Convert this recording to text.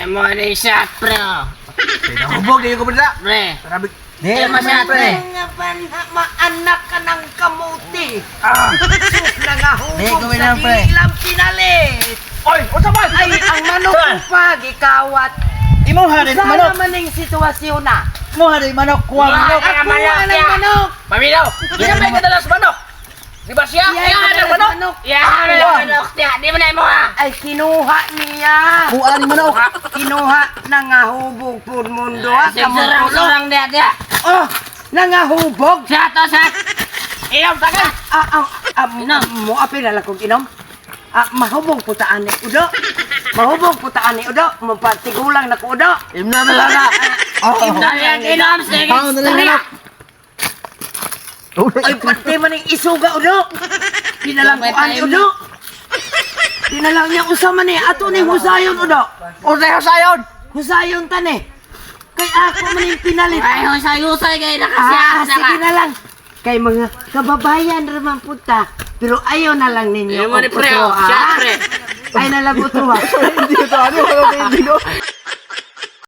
Mo ni shot, pre. Hubog di ko bida. Pre. Grabe. Di mo shot, pre. Nga ba na maanak ka ng kamuti? Ah. Sus, nangahubog Di ko sa bilang, pre. ilang pinalit. Oy, unsa man? Ay, ang manok ko pa, gikawat. Imo ha rin Sana manok. man ang sitwasyon na. Mo ha rin manok kuha manok. Ay, Ako manok, ang ya. manok. Paminaw. Di na may kadala sa manok. Di ba siya? Iya, Iya, kadala ang sa manok. manok. Iya, ang manok. Tiya, di mo na imo ha. Ay, kinuha niya. Kuha ni manok. Kinuha, nangahubog po mundo. Ah, Surang, kamutulo. surang diya, diya. Oh, nangahubog. Shot, oh, shot. Inom, tagal. Ah, ah, ah, mo apil na lang kong inom. Ah, mahubog po taan ni Udo. Mahubog po taan ni Udo. Mapatigulang na ko Udo. Imna na lang na. Oh. Dali, inom, sige. Pao na lang manok. Ay, pati man ang isuga, Udo. Pinalang ko ani Udo. Pinalang niya usa man eh. Ato ni Husayon, Udo. Unsay husayon? Husayon tan eh. Kay ako man yung pinalit. Ay, husay, husay, kay nakasya. Ah, sige na lang. Kay mga kababayan raman punta. Pero ayaw na lang ninyo. Ayaw mo ni og pre, utro, oh. ah. Siya, pre. Ay na lang utro, ah. Hindi ko to ano, wala ko hindi ko.